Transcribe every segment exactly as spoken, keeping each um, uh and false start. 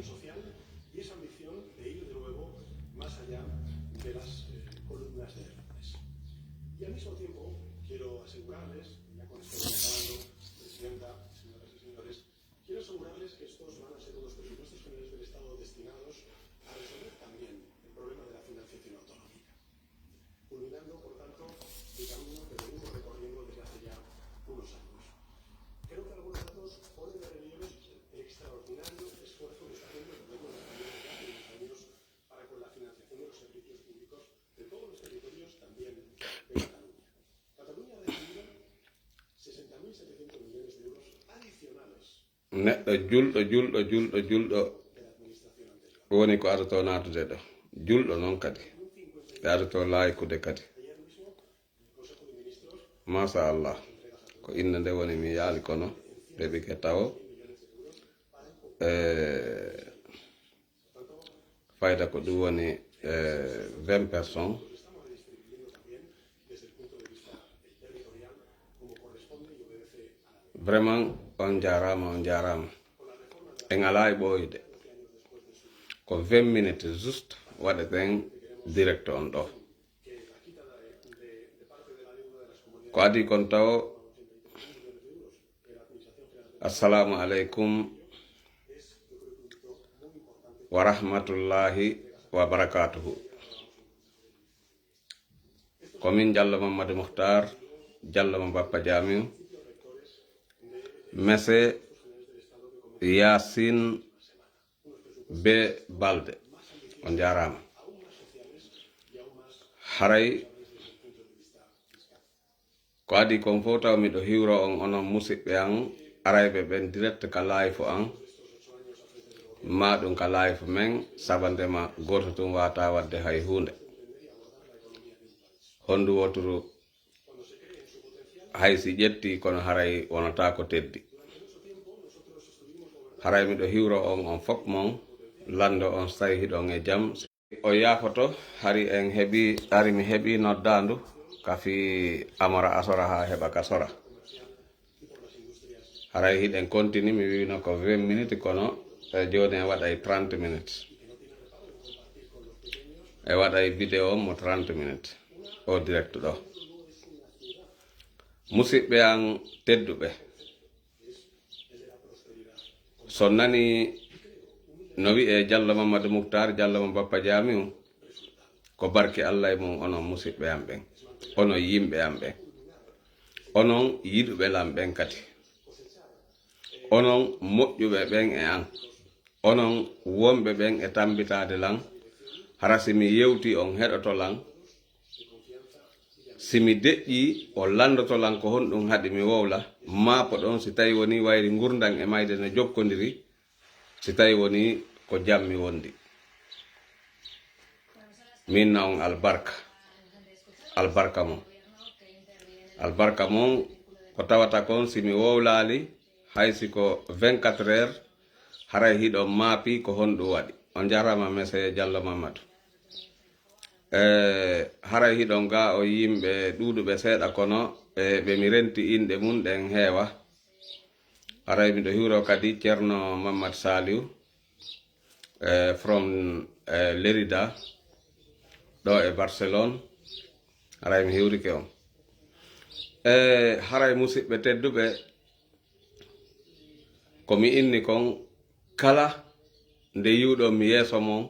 social y esa ambición de ir de nuevo más allá de las eh, columnas de Hércules. Y al mismo tiempo quiero asegurarles, ya con esto voy acabando, Presidenta, señoras y señores, quiero asegurarles que estos van a ser unos presupuestos generales del Estado destinados a resolver también el problema de la financiación autonómica, culminando, por tanto, el camino que venimos recorriendo desde hace ya unos años. Creo que algunos datos ponen de relieve el extraordinario esfuerzo que está haciendo el gobierno de España desde hace unos años para con la financiación de los servicios públicos de todos los territorios, también de Cataluña. Cataluña ha recibido sesenta mil setecientos millones de euros adicionales. Neɗɗo julɗo, julɗo, julɗo, julɗo woni ko arotoo naatude ɗo. Julɗo non kadi. Ɓe arotoo laaykude kadi. Masha Allah. Ko innde nde woni mi yaali kono ɓe ɓike tawo. Eh, fayda ko ɗum woni eh, vingt personnes. Vraiment, on jaaraama, on jaaraama. En alaa e ɓooyde. Ko vingt minutes juste waɗeten direct on ɗo. Ko adii kon tawo, assalamu aleykum wa rahmatullahi wa barakatuhu. Ko min Jallo Mamadou Mukhtar, Jallo mo Bappa Jamiu, Mese Yaasin Be Balde. On jaaraama. Haray ko adii kon fow taw miɗo hiwro on onon musiɓɓe an arayɓe ɓen direct ka live an, maa ɗum ka live men, sabandema gooto tun waataa waɗde hay huunde. Hondu woturu hay si ƴetti kono haray wonata ko teddi. Haray miɗo hiwro on on fof mon, lando on so tawi hiɗon e jam. O yaafoto, hari en heɓi, hari mi heɓi noddaandu ka fii amora asora haa heɓa ka sora. Haray hiɗen kontini, mi wiino ko vingt minutes, kono e jooni en waɗay trente minutes. E waɗay vidéo mo trente minutes, o direct ɗo. Musiɓɓe an tedduɓe, so nani no wi'e Jallo Mamadou Mouhtar, Jallo mo Bappa Jamiu, ko barke Alla e mum, onon musiɓɓe an ɓen, onon yimɓe an ɓen, onon yiɗuɓe lan ɓen kadi, onon moƴƴuɓe ɓen e an, onon wonɓe ɓen e tambitaade lan, hara si mi yewti on heɗoto lan, si mi deƴƴi on landoto lan ko honɗum haɗi mi wowla, maa ko ɗon si tawi woni wayri ngurndan e mayde no jokkondiri, si tawi woni ko jam mi wondi. Min na on albarka, albarka mon. Albarka mon ko tawata kon si mi wowlaali, hay si ko vingt-quatre heures, haray hiɗon maapi ko honɗum waɗi. On jaaraama, Monsieur Jallo Mamadou. E, haray hiɗon ga o yimɓe ɗuuɗuɓe seeɗa, kono e ɓe mi renti inɗe mum ɗen heewa. Haray miɗo hiwro kadi Ceerno Mamadou Saliou, e, from, e, Lérida, ɗo e Barcelone. Haray mi hiwrike on. E, haray musiɓɓe tedduɓe, ko mi inni kon, kala nde yi'uɗon mi yeeso mon,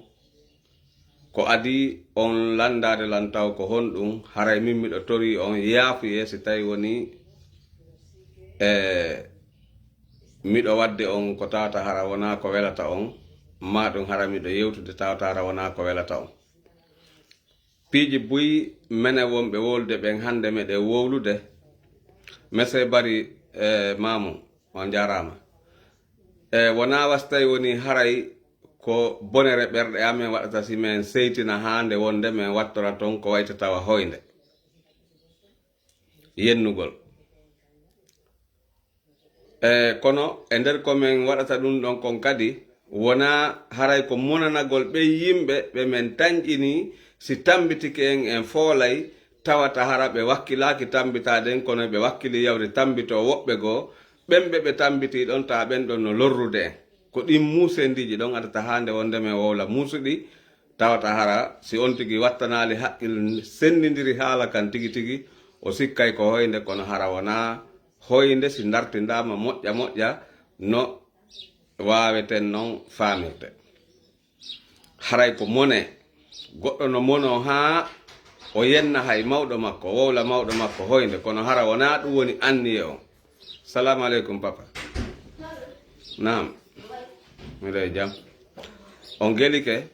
ko adii on landaade lan taw ko honɗum, haray min miɗo torii on yaafuyee si tawi woni, e, miɗo waɗde on ko tawata hara wonaa ko welata on, maa ɗum hara miɗo yewtude tawata hara wonaa ko welata on. Piiji buy menen wonɓe wowlude ɓen hannde meɗen wowlude. Monsieur Bari, e, Mamu, on jaaraama. E, wonaa wasi tawi woni haray ko bonere ɓerɗe amen waɗata si men seytina haa nde wonde men wattora ton ko wayta tawa hoynde. Yennugol. E, kono e nder ko men waɗata ɗum ɗon kon kadi, wonaa haray ko monanagol ɓen yimɓe ɓe men tanƴini, si tambitike en, en foolay, tawata hara ɓe wakkilaaki tambitaade en, kono ɓe wakkili yawde tambitoo woɓɓe goo, ɓen ɓe ɓe tambitii ɗon, taa ɓen ɗon no lorrude en. Ko ɗin muusendiiji ɗon adata hannde wonde men wowla muusuɗi, tawata hara si on tigi wattanaali haqqil sendindiri haala kan tigi tigi, o sikkay ko hoynde, kono hara wonaa hoynde si ndartindaama moƴƴa moƴƴa no waaweten non faamirde. Haray ko mone, goɗɗo no monoo haa o yenna hay mawɗo makko, wowla mawɗo makko hoynde, kono hara wonaa ɗum woni anniye on. Salaamu aleykum, papa. Naam. Miɗo e jam. On gelike.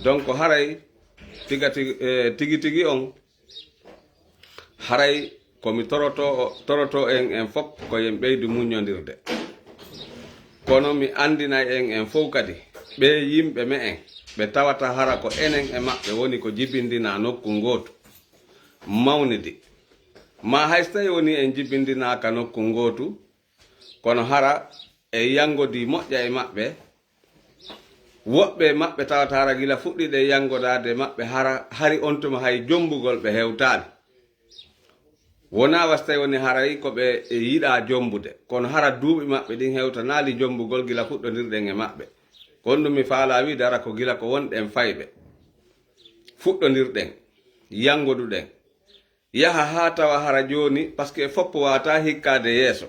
Donc, haray tiga tigi, eh, tigi tigi on, haray ko mi toroto, toroto en, en fof ko en ɓeydu muññondirde. Kono mi anndinay en, en fof kadi, ɓee yimɓe me'en, ɓe tawata hara ko enen e maɓɓe woni ko jibindinaa nokku ngootu, mawnidi. Maa hay so tawii woni en jibindinaaka nokku ngootu, kono hara e yanngodi moƴƴa e maɓɓe, woɓɓe e maɓɓe tawata hara gila fuɗɗiiɗe yanngodaade maɓɓe, hara, hari on tuma hay jommbugol ɓe hewtaali. Wonaa wasi tawii woni haray ko ɓe yiɗaa jommbude, kono hara duuɓi maɓɓe ɗin hewtanaali jommbugol gila fuɗɗondirɗen e maɓɓe. Ko on ɗum mi faalaa wiide hara ko gila ko wonɗen fayɓe, fuɗɗondirɗen, yanngoduɗen. Yaha haa tawa hara jooni, parce que fof waawataa hikkaade yeeso.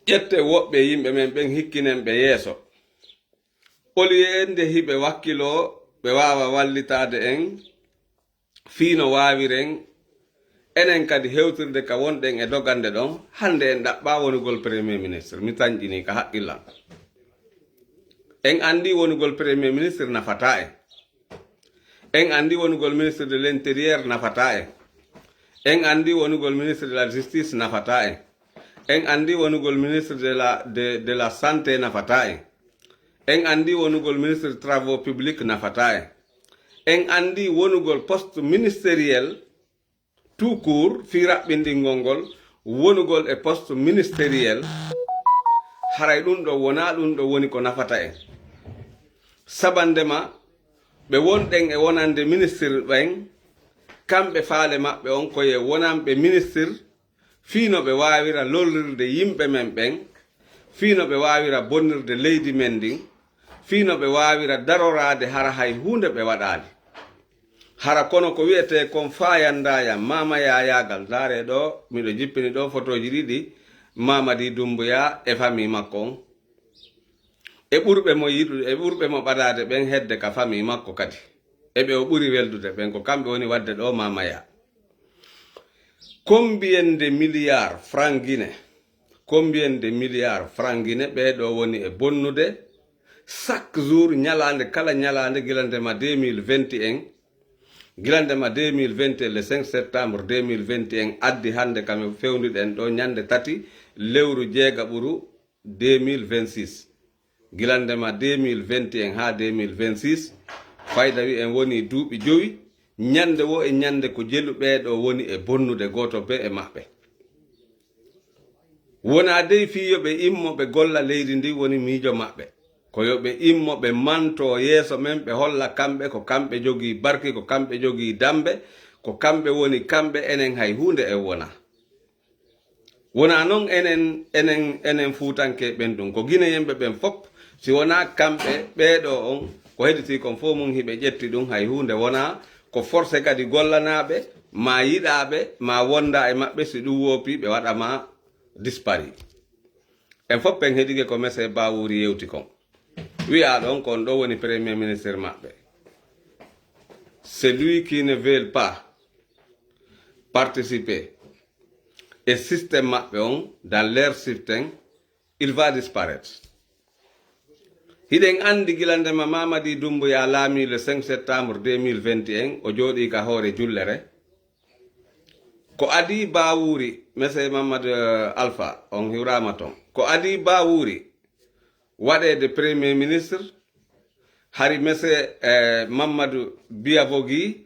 Ƴetten woɓɓe yimɓe men ɓen, hikkinen ɓe yeeso. Au lieu nde hiɓe wakkiloo, ɓe waawa wallitaade en, fii no waawiren, enen kadi hewtirde ka wonɗen e dogande ɗon, hannde en ɗaɓɓaa wonugol Premier Ministre. Mi tanƴinii ka haqqillan. En anndii wonugol Premier Ministre nafataa en. En anndi wonugol ministre de l'Intérieur nafataa en. En anndi wonugol ministre de la Justice nafataa en. En anndi wonugol ministre de la, de, de la Santé nafataa en. En anndi wonugol ministre de Travaux Publics nafataa en. En anndi wonugol poste ministériel tout court, fii raɓɓinɗingol ngol, wonugol e poste ministériel, haray ɗum ɗo wonaa ɗum ɗo woni ko nafata en. Sabandema, ɓe wonɗen e wonande ministre ɓen, kamɓe faale maɓɓe on ko yo wonanɓe ministre, fii no ɓe waawira lorrirde yimɓe men ɓen, fii no ɓe waawira bonnirde leydi men ndin, fii no ɓe waawira daroraade hara hay huunde ɓe waɗaali. Hara kono ko wi'etee kon faayandaa yam, Maama Yaayaagal, ndaaree ɗoo, miɗo jippini ɗoo fotooji ɗiɗi, Mamadi Doumbouya e famii makko on. E ɓurɓe mo yiɗu-, e ɓurɓe mo ɓadaade ɓen hedde ka famii makko kadi. E ɓe o ɓuri weldude ɓen, ko kamɓe woni waɗde ɗoo Maama Yaa. Combien de milliards francs Guinée? Combien de milliards francs Guinée ɓee ɗoo woni e bonnude chaque jour, ñalaande kala ñalaande, gila ndema deux mille vingt et un, gila ndema deux mille vingt et un, le cinq septembre deux mille vingt et un, addi hannde ka mi fewnduɗen ɗoo ñande tati lewru jeegaɓuru deux mille vingt-six. Gila ndema deux mille vingt et un haa deux mille vingt-six, fayda wi'en wonii duuɓi jowi, ñande woo e ñande ko jelu ɓee ɗoo woni e bonnude gooto bee e maɓɓe. Wonaa dey fii yo ɓe immo ɓe golla leydi ndin woni miijo maɓɓe. Ko yo ɓe immo ɓe mantoo yeeso men, ɓe holla kamɓe ko kamɓe jogii barki, ko kamɓe jogii dammbe, ko kamɓe woni kamɓe, enen hay huunde en wonaa. Wonaa non enen, enen, enen Fuutankee ɓen ɗum. Ko Gineyenɓe ɓen fof, si wonaa kamɓe, ɓee ɗoo on, ko hedditi kon fof mum hiɓe ƴetti ɗum, hay huunde wonaa, ko forcé kadi gollanaaɓe, maa yiɗaaɓe, maa wonda e maɓɓe, si ɗum woopii, ɓe waɗa maa dispari. En fof en heɗike ko Monsieur Bawuri yewti kon. Wi'aa ɗon ko on ɗoo woni Premier Ministre maɓɓe. C'est lui qui ne veut pas participer e système maɓɓe on, dans leur système, il va disparaître. Hiɗen anndi gila ndema Mamadi Doumbouya laamii le cinq septembre deux mille vingt et un, o jooɗii ka hoore jullere. Ko adii Bawuri, Monsieur Mamadou, euh, Alpha, on hiwraama ton. Ko adii Bawuri waɗeede Premier Ministre, hari Monsieur, eh, Mamadou Biavogi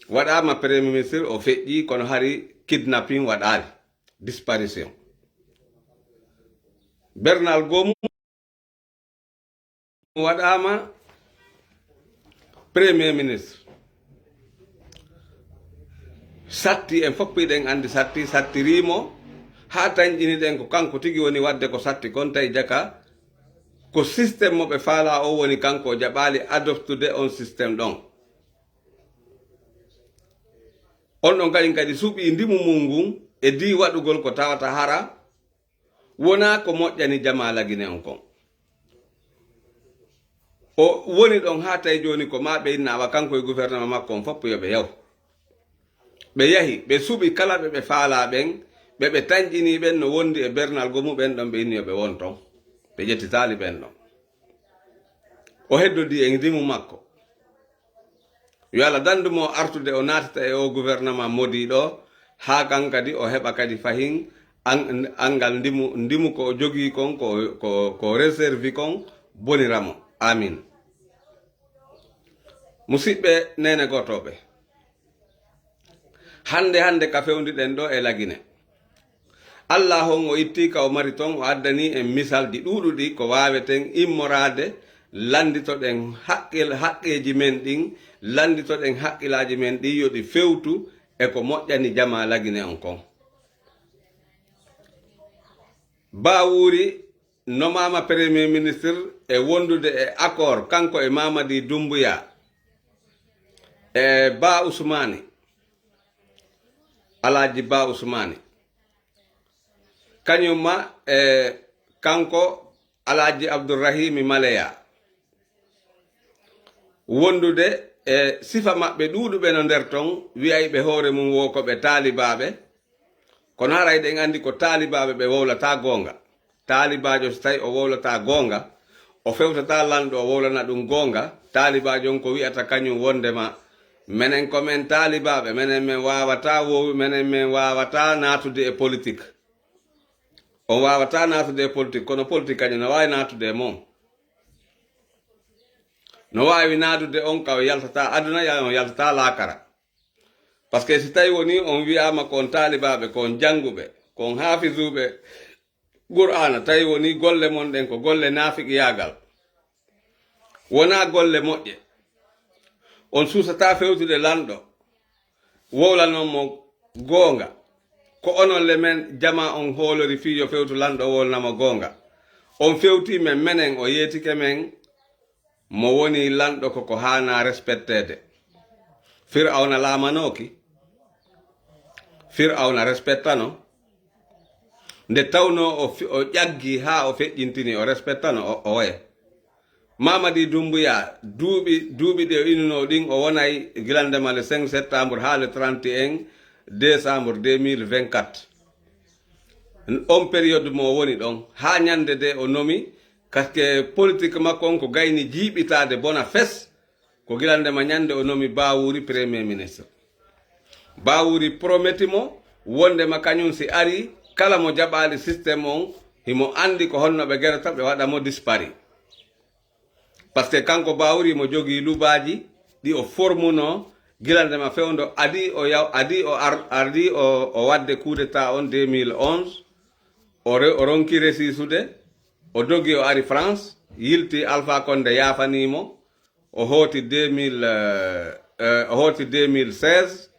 waɗaama Premier Ministre, o feƴƴii, kono hari kidnapping waɗaali, disparition. Bernal Gomu waɗaama Premier Ministre. Satti, en fof hiɗen anndi Satti, Satti riimo, haa tanƴiniɗen ko kanko tigi woni waɗde ko Satti kon, tawi jaka Ko système mo ɓe faalaa on woni kanko o jaɓaali adoptude on système ɗon. On ɗon kañum kadi suɓii ndimu mun ngun e dii waɗugol ko tawata hara wonaa ko moƴƴani jamaa Lagine on kon. O woni ɗon haa tawi jooni ko maa ɓe inna awa kanko e gouvernement makko on fof yo ɓe yahu. Ɓe yahi, ɓe suɓi kala ɓe ɓe faalaa ɓen, ɓe ɓe tanƴinii ɓen no wondi e bernal go muɓen ɗon, ɓe inni yo ɓe won ton. Ɓe ƴetti taali ɓen ɗon. O heddodii e ndimu makko. Yo Alla dandu mo artude o naatita e o gouvernement modiiɗo, haa kan kadi o heɓa kadi fahin an-, anngal ndimu, ndimu ko o jogii kon, ko, ko, ko réserve kon bonira mo. Amin. Musiɓɓe, neene gootooɓe, hannde, hannde ka fewndi ɗen ɗo e Lagine, Alla on o ittii ka o mari ton, o addanii en misalji ɗuuɗuɗi ko waaweten immoraade, lannditoɗen haqqil-, haqqeeji men ɗin, lannditoɗen haqqilaaji men ɗin yo ɗi fewtu e ko moƴƴani jamaa Lagine on kon. Baawuuri nomaama Premier Ministre e wondude e accord kanko e Mamadi Doumbouya e Ba Usmani, Alaaji Ba Usmani. Kañum ma e kanko Alaaji Abdourahimi Maleya. Wondude e sifa maɓɓe ɗuuɗuɓe no nder ton, wi'ayɓe hoore mum wo ko ɓe taalibaaɓe. Kono haray ɗen anndi ko taalibaaɓe ɓe wowlataa goonga. Taalibaajo so tawi o wowlataa goonga, o fewtataa lanɗo o wowlana ɗum goonga, taalibaajo on ko wi'ata kañum wondema menen ko men taalibaaɓe, menen men waawataa wow-, menen men waawataa naatude e politik. On waawataa naatude e politik, kono politik kañum no waawi naatude e mon. No waawi naadude on ka o yaltataa aduna, ya on yaltataa laakara. Parce que si tawi woni on wi'aama ko on taalibaaɓe, ko on jannguɓe, ko on haafizuuɓe Qur'aana, tawi woni golle mon ɗen ko golle naafiqiyaagal, wonaa golle moƴƴe, on suusataa fewtude lanɗo, wowlanon mo goonga. Ko onon le men jamaa on hoolori fii yo fewtu lanɗo o wowlana mo goonga. On fewtii men, menen o yeetike men, mo woni lanɗo ko ko haanaa respecteede. Fir'awna laamanooki. Fir'awna respectano. Nde tawnoo o fi-, o ƴaggi haa o feƴƴintini, o respectano o, o oye. Mamadi Doumbouya, duuɓi, duuɓi ɗi o inunoo ɗin, o wonay gilande ma le cinq septembre haa le trente et un décembre deux mille vingt-quatre. On période mo o woni ɗon, haa ñande de o nomi, parce que politique makko on ko gayni jiiɓitaade bona fes, ko gilande ma ñande o nomi Baawuuri Premier Ministre. Baawuuri prometi mo wondema kañum si ari, kala mo jaɓaali système on, himo anndi ko honno ɓe gerata, ɓe waɗa mo dispari. Parce que kanko Baawuuri mo jogii lubaaji ɗi o formunoo gilande ma fewndo, adi o yaw-, adi o ar-, adi o, o waɗde coup d'État on deux mille onze, o re-, o ronki resiisude, o dogi o ari France, yilti Alpha Condé yaafanii mo, o hooti deux mille, euh, euh, o hooti deux mille seize,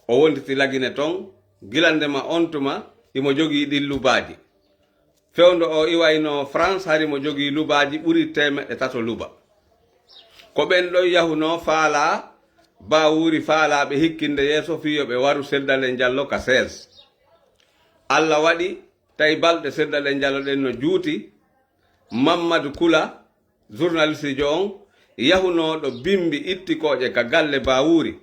o wonditi Lagine ton. Gila ndema on tuma, himo jogii ɗin lubaaji. Fewndo o iwayno France, hari mo jogii lubaaji ɓuri teemeɗɗe tato luba. Ko ɓen ɗon yahunoo faalaa, Baawuuri faalaa ɓe hikkinde yeeso fii yo ɓe waru Seydou Dalein Diallo ka seize. Alla waɗi, tawi balɗe Seydou Dalein Diallo ɗen no juuti, Mammadu Kula, journalistejo on, yahunooɗo bimbi ittikooje ka galle Baawuuri.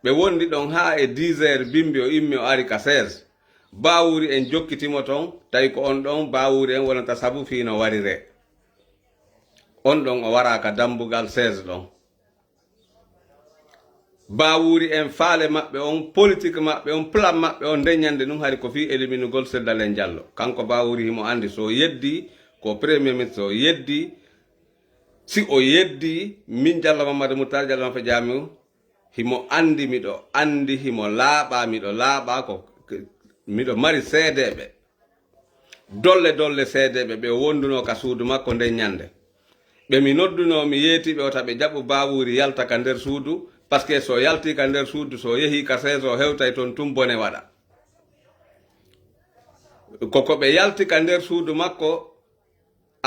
Ɓe wondi ɗon haa e dix heures bimbi, o immi o ari ka seize. Baawuuri en jokkiti mo ton, tawi ko on ɗon Baawuuri en wonata sabu fii no wariree. On ɗon o waraa ka dambugal seize ɗon. Baawuuri en faale maɓɓe on, politique maɓɓe on, plan maɓɓe on, nden ñande ɗum hari ko fii éliminugol Seydou Dalein Diallo. Kanko Baawuuri himo anndi so o yeddii ko premier ministre, o yeddii, si o yeddii, min Diallo Mamadou Moutar Diallo Mafa Diamiou, himo anndi miɗo anndi, himo laaɓaa, miɗo laaɓaa ko, miɗo mari seedeeɓe. Dolle dolle seedeeɓe ɓe o wondunoo ka suudu makko nden ñande. Ɓe mi noddunoo, mi yeeti ɓe wota ɓe jaɓu Baawuuri yalta ka nder suudu, parce que so yaltii ka nder suudu, so yehii ka seize o hewtay ton tun bone waɗa. Ko ko ɓe yalti ka nder suudu makko,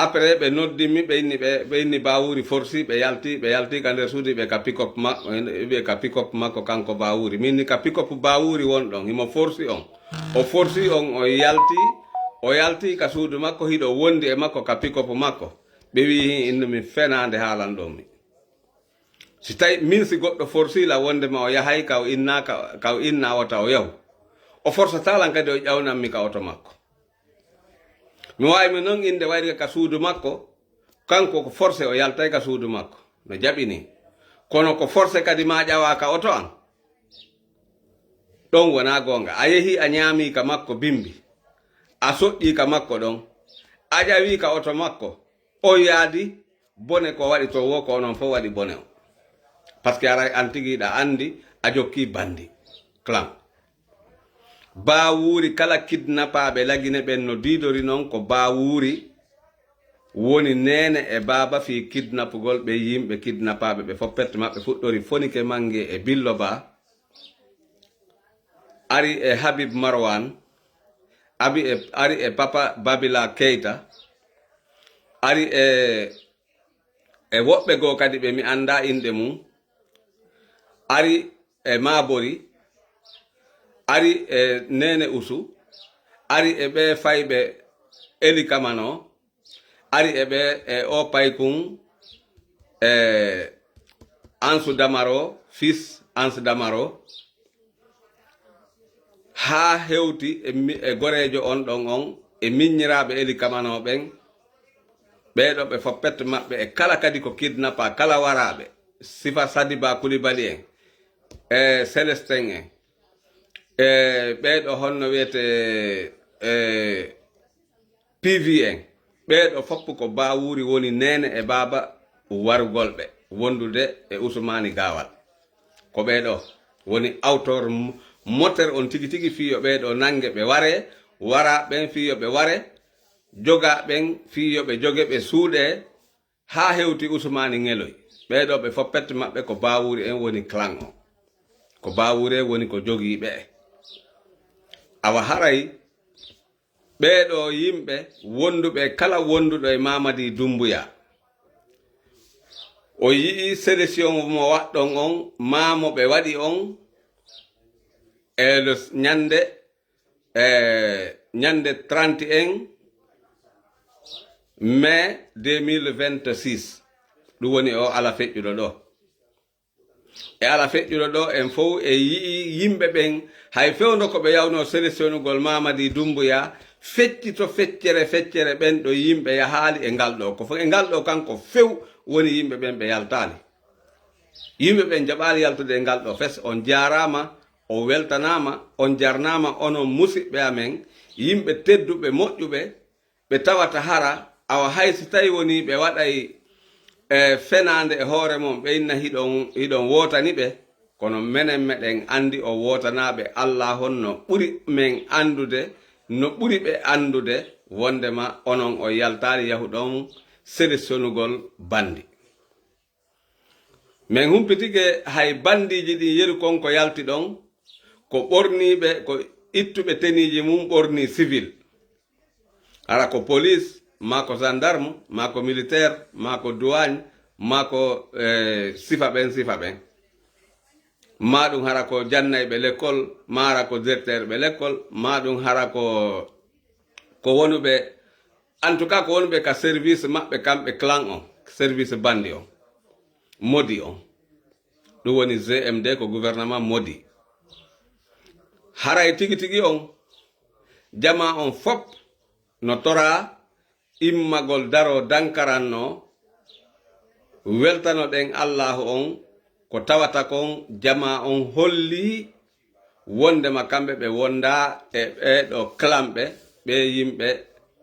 Après, ɓe noddi mi, ɓe inni, ɓe, ɓe inni Baawuuri forsi, ɓe yalti, ɓe yalti ka nder suudu, ɓe ka pick-up ma-, ɓe ka pick-up makko kanko Baawuuri. Min ni ka pick-up Baawuuri won ɗon, himo forsi on. O forsi on, o yalti, o yalti ka suudu makko, hiɗo wondi e makko ka pick-up makko. Ɓe wi'i hin innu mi fenaande haalan ɗon mi. Si tawi min si goɗɗo forsi la wonde ma o yahay ka o inna, ka, ka o inna wota o yahu. O forsataa lan kadi o ƴawnan mi ka oto makko. Mi waawi mi non innde wayri ka suudu makko, kanko ko forse o yaltay ka suudu makko. No jaɓini. Kono ko forse kadi ma ƴawa ka oto an. Ɗon wonaa goonga. A yehi a ñaami ka makko bimbi. A soƴƴi ka makko ɗon. A ƴawi ka oto makko. On yaadi bone ko waɗi to wo ko onon fof waɗi bone o. Parce que aray an tigi ɗa anndi a jokki bandi. Clan. Baawuuri kala kidnapaaɓe Lagine ɓen no diidori non ko Baawuuri woni neene e baaba fii kidnapugol ɓe yimɓe kidnapaaɓe ɓe fof pette maɓɓe fuɗɗori Fonike Mange e Billo Ba. Ari e Habib Marwan, abi e, ari e Papa Babila Keita, ari e, e woɓɓe goo kadi ɓe mi anndaa inɗe mum, ari e Mabori, ari e Nene Usu, ari e ɓe fayɓe Eli Kamano, ari e ɓe e o paykun e Ansu Damaro, fils Ansu Damaro, haa hewti e mi-, e goreejo on ɗon on, e miññiraaɓe Eli Kamano ɓen, ɓee ɗoo ɓe foppette maɓɓe, e kala kadi ko kidnappa, kala waraaɓe, sifa Sadiba Coulibaly en, e Célestin en, e ɓee ɗoo honno wiyetee, e P V en, ɓee ɗoo fof ko Baawuuri woni neene e baaba warugol ɓe, wondude e Usmaani Gaawal. Ko ɓee ɗoo woni auteur mo-, moteur on tigi tigi fii yo ɓee ɗoo nannge ɓe waree, waraa ɓen fii yo ɓe waree, jogaa ɓen fii yo ɓe joge ɓe suuɗee, haa hewti Usmaani Ŋeloy. Ɓee ɗoo ɓe foppette maɓɓe ko Baawuuri en woni clan on. Ko Baawuuri en woni ko jogii ɓe. Awa haray ɓee ɗoo yimɓe wonduɓe, kala wonduɗo e Mamadi Dumbuya, o yi'i sélection mo waɗɗon on, maa mo ɓe waɗi on, e le ñande, e ñande trente et un mai deux mille vingt-six. Ɗum woni o ala feƴƴuɗo ɗoo. E ala feƴƴuɗo ɗoo, en fow e yi'i yimɓe ɓen, hay fewndo ko ɓe yawnoo sélectionnugol Mamadi Dumbuya, feccito feccere feccere ɓen ɗoo yimɓe yahaali e ngal ɗoo. Ko fo-, e ngal ɗoo kanko few woni yimɓe ɓen ɓe yaltaali. Yimɓe ɓen jaɓaali yaltude e ngal ɗoo fes. On jaaraama, on weltanaama, on jarnaama, onon musiɓɓe amen, yimɓe tedduɓe, moƴƴuɓe, ɓe tawata hara, awa hay si tawi wonii ɓe waɗay, e, fenaande e hoore mon, ɓe inna hiɗon, hiɗon wootani ɓe, kono menen meɗen anndi on wootanaaɓe Alla honno ɓuri men anndude, no ɓuri ɓe anndude, wondema onon on yaltaali yahuɗon sélectionnugol bandi. Men humpitike hay bandiiji ɗin yeru kon ko yalti ɗon, ko ɓorniiɓe, ko ittuɓe teniiji mum ɓornii civil. Hara ko police, maa ko gendarme, maa ko militaire, maa ko douane, maa ko, eh, sifa ɓen, sifa ɓen. Maa ɗum hara ko jannayɓe l'école, maa hara ko directeur ɓe l'école, maa ɗum hara ko, ko wonuɓe, en tout cas, ko wonuɓe ka service maɓɓe kamɓe clan on, service bandi on, modi on. Ɗum woni G M D, ko gouvernement modi. Haray tigi tigi on, jamaa on fop no toraa immagol daroo dankarannoo, weltanoɗen Allaahu on, ko tawata kon jamaa on hollii wondema kamɓe ɓe wondaa e ɓee ɗoo clanɓe, ɓee yimɓe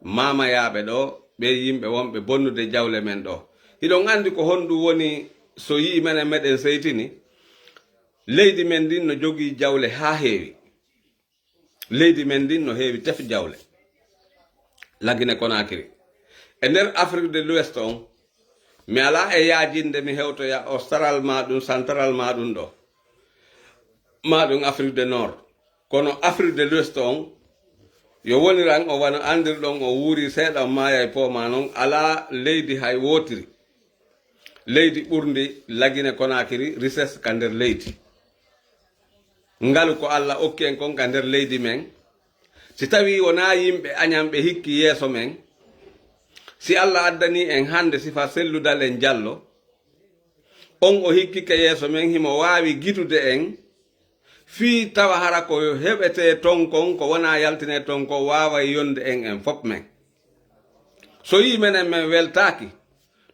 maamayaaɓe ɗoo, ɓee yimɓe wonɓe bonnude jawle men ɗoo. Hiɗon anndi ko honɗum woni so yi'i menen meɗen seytini? Leydi men ndin no jogii jawle haa heewi. Leydi men ndin no heewi tef jawle. La Guinée Conakry. E nder Afrique de l'Ouest on, mi alaa e yaajinde mi hewtoya Austral maa ɗum, Central maa ɗum ɗoo. Maa ɗum Afrique de Nord. Kono Afrique de l'Ouest on, Yo wonir an o wano anndirɗon o wuuri seeɗa, on maayay poomaa non, alaa leydi hay wootiri. Leydi ɓurndi Lagine Konaakiri richesse ka nder leydi. Ngalu ko Alla okki en kon ka nder leydi men. Si tawii wonaa yimɓe añanɓe hikki yeeso men, si Alla addanii en hannde sifa Sellu Dalen Jallo, on o hikkike yeeso men, himo waawi gidude en, fii tawa hara ko heɓetee ton kon, ko wonaa yaltinee ton kon, waaway yonde en en fof men. So yii menen men weltaaki,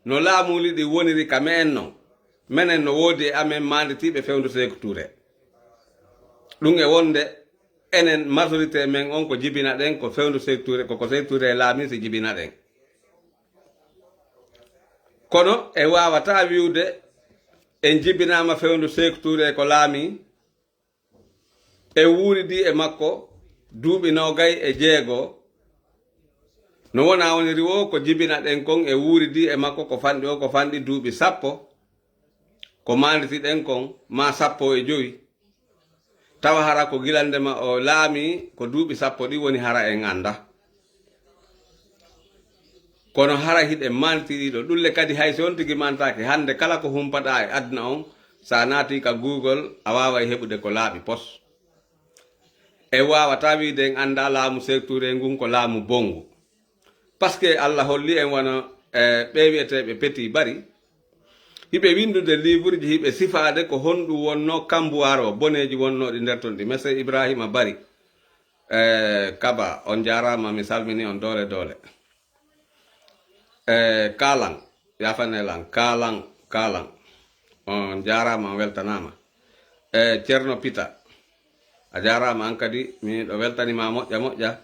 no laamuuli ɗin woniri ka me'en non, menen no woodi e amen maanditiiɓe fewndo Seeku Tuure. Ɗum e wonde enen majorité men on ko jibinaɗen, ko fewndo Seeku Tuure, ko ko Seeku Tuure laamii si jibinaɗen. Kono en waawataa wi'ude en jibinaama fewndo Seeku Tuure ko laamii, en wuuridii e makko duuɓi noogay e jeego. No wonaa woniri woo ko jibinaɗen kon, en wuuridii e makko ko fanɗi o, ko fanɗi duuɓi sappo, ko maanditiɗen kon, maa sappo e jowi. Tawa hara ko gila ndema o laamii, ko duuɓi sappo ɗin woni hara en anndaa. Kono hara hiɗen maanditiiɗo ɗulle kadi, hay si on tigi maanditaaki, hannde kala ko humpaɗaa e aduna on, si a naatii ka Google, a waaway heɓude ko laaɓi pos. En waawataa wi'ude en anndaa laamu Seeku Tuure ngun ko laamu bonngu. Parce que Alla holli en wano, eh, ɓee wi'eteeɓe Petit Bari, hiɓe winndude liiburji, hiɓe sifaade ko honɗum wonnoo kambuwaar o, boneeji wonnooɗi nder ton ɗi. Monsieur Ibrahima Bari, eh, Kaba, on jaaraama, mi salmini on doole doole. Eh, Kaalan, yaafane lan, Kaalan, Kaalan. On jaaraama, on weltanaama. Eh, Ceerno Pita, a jaaraama an kadi, miɗo weltani ma moƴƴa moƴƴa.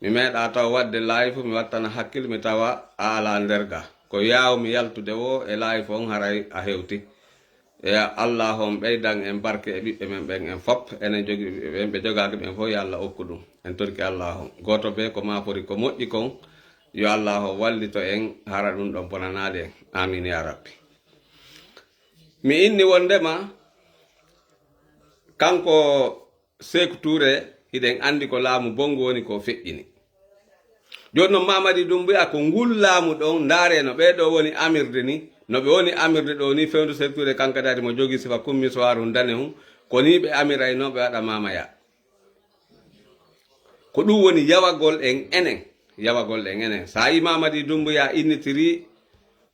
Mi meeɗaa taw waɗde live, mi wattana hakkil, mi tawa a alaa nder ga. Ko yaawmi yaltude woo e live on, haray a hewti. Ya Allaahu on ɓeydan en barke e ɓiɓɓe men ɓen en fop. Enen jogi ɓiɓɓe ɓen, ɓe jogaaki ɓen fof, yo Alla okku ɗum. En torki Allaahu on. Gooto bee ko maafori ko moƴƴi kon, yo Allaahu on wallito en, hara ɗum ɗon bonanaali en. Aamiin yaa Rabbi. Mi inni wondema kanko Seeku Tuure, hiɗen anndi ko laamu bonngu woni ko feƴƴini. Jooni non, Mamadi Dumbuya, ko ngul laamu ɗon, ndaaree no ɓee ɗoo woni amirde ni, no ɓe woni amirde ɗoo ni, fewndo Seeku Tuure, kanko kadi mo jogii sifa kummisowaaru danehun, ko nii ɓe amiraynoo ɓe waɗa Maamaya. Ko ɗum woni yawagol en enen, yawagol en enen. So a yii Mamadi Dumbuya innitirii,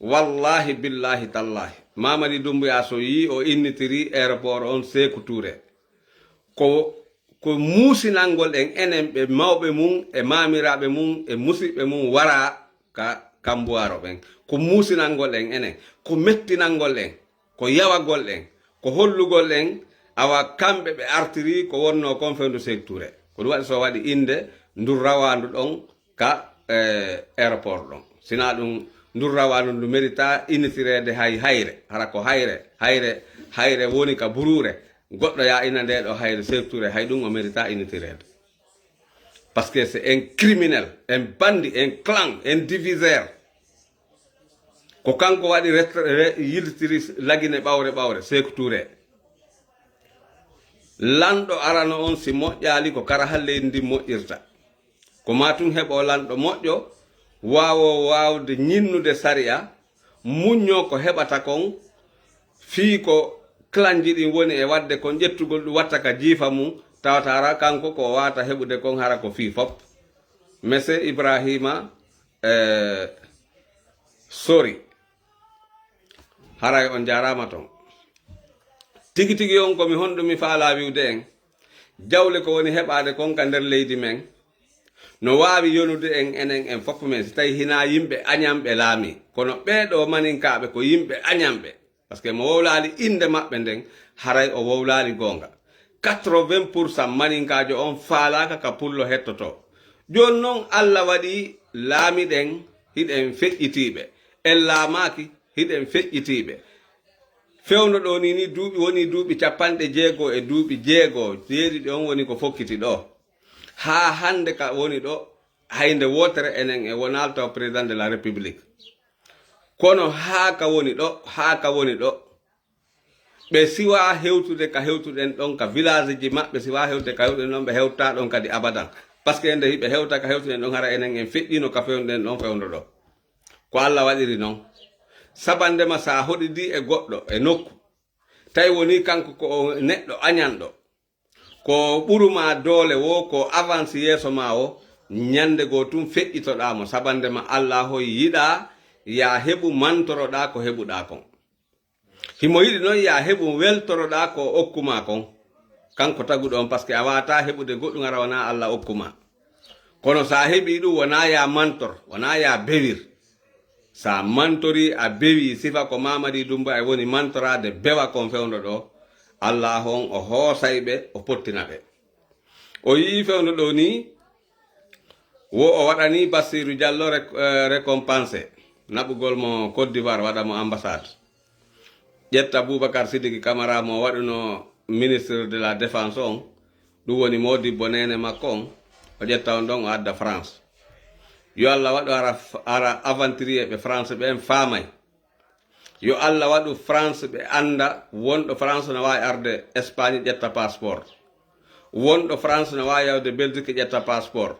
wallaahi, billaahi, tallaahi, Mamadi Dumbuya so yii o innitirii aéroport on Seeku Tuure, ko, ko muusinangol en enen ɓe mawɓe mum e maamiraaɓe mum e musiɓɓe mum wara ka kambuwaaro ɓen. Ko muusinangol en enen, ko mettinangol en, ko yawagol en, ko hollugol en awa kamɓe ɓe artiri ko wonnoo kon fewndo Seeku Tuure. Ko ɗum waɗi so waɗi innde ndun rawaandu ɗon ka, eh, aéroport ɗon. Sinaa ɗum, ndun rawaandu ndu mérita innitireede hay hayre. Hara ko hayre, hayre, hayre woni ka buruure. Goɗɗo yaa ina nde ɗo hayre Seeku Tuure, hay ɗum o mérita innitireede. Parce que c'est un criminel, un bandit, un clan, un diviseur. Ko kanko waɗi ret-, re-, yiltiri Lagine ɓawre ɓawre, Seeku Tuure. Lanɗo arano on si moƴƴaali ko kara han leydi ndin moƴƴirta. Ko maa tun heɓoo lanɗo moƴƴo, waawoo waawde ñinnude sariya, muññoo ko heɓata kon, fii ko clanji ɗin woni e waɗde kon, ƴettugol ɗum watta ka jiifa mum, tawata hara kanko ko o waawata heɓude kon hara ko fii fop. Monsieur Ibrahima, eh, Sori. Haray on jaaraama ton. Tigi tigi on ko mi honɗum mi faalaa wi'ude en. Jawle ko woni heɓaade kon ka nder leydi men. No waawi yonude en enen en fof men si tawi hinaa yimɓe añanɓe laamii. Kono ɓee ɗoo maninkaaɓe ko yimɓe añanɓe. Parce que mo wowlaali innde maɓɓe nden, haray o wowlaali goonga. Quatre-vingts pour cent maninkaajo on faalaaka ka pullo hettotoo. Jooni non Alla waɗii laamiɗen hiɗen feƴƴitiiɓe. En laamaaki hiɗen feƴƴitiiɓe. Fewndo ɗoo nii, nii duuɓi wonii duuɓi capanɗe jeego e duuɓi jeego, jeeɗiɗi on woni ko fokkiti ɗoo. Haa hannde ka woni ɗoo, hay nde wootere enen e wonaali taw président de la République. Kono haa ka woni ɗoo, haa ka woni ɗoo, ɓe siwaa hewtude ka hewtuɗen ɗon ka village ji maɓɓe, siwaa hewtude ka hewtuɗen ɗon, ɓe hewtaa ɗon kadi abadan. Parce que nde hiɓe hewta ka hewtuɗen ɗon, hara enen en feƴƴiino ka fewnuɗen ɗon fewndo ɗoo. Ko Alla waɗiri non. Sabandema, si a hoɗidii e goɗɗo e nokku, tawi wonii kanko ko o neɗɗo añanɗo, ko ɓuru maa doole woo, ko avance yeeso maa woo, ñande goo tun feƴƴitoɗaa mo. Sabandema, Allaahu yiɗaa yaa heɓu mantoroɗaa ko heɓuɗaa kon. Himo yiɗi non yaa heɓu weltoroɗaa ko o okku maa kon. Kanko taguɗo on, parce que a waawataa heɓude goɗɗun hara wanaa Alla okku maa. Kono si a heɓii ɗun, wanaa yaa mantor, wanaa yaa bewir. Si a mantorii, a bewii, sifa ko Mamadi Doumbouya woni mantoraade, bewa kon fewndo ɗoo, Allaahu on o hoosay ɓe, o pottina ɓe. O yi'ii fewndo ɗoo nii, wo o waɗanii Bassirou Diallo rek-, eh, récompense, naɓugol mo Côte d'Ivoire, waɗa mo ambassade. Ƴetta Boubacar Sidiki Camara mo waɗuno ministre de la défense on, ɗun woni modibbo neene makko on, o ƴetta on ɗon o adda France. Yo Alla waɗu hara, hara aventurier ɓe France ɓen faamay. Yo Alla waɗu France ɓe annda, wonɗo France no waawi arde Espagne ƴetta passeport. Wonɗo France no waawi yahude Belgique ƴetta passeport.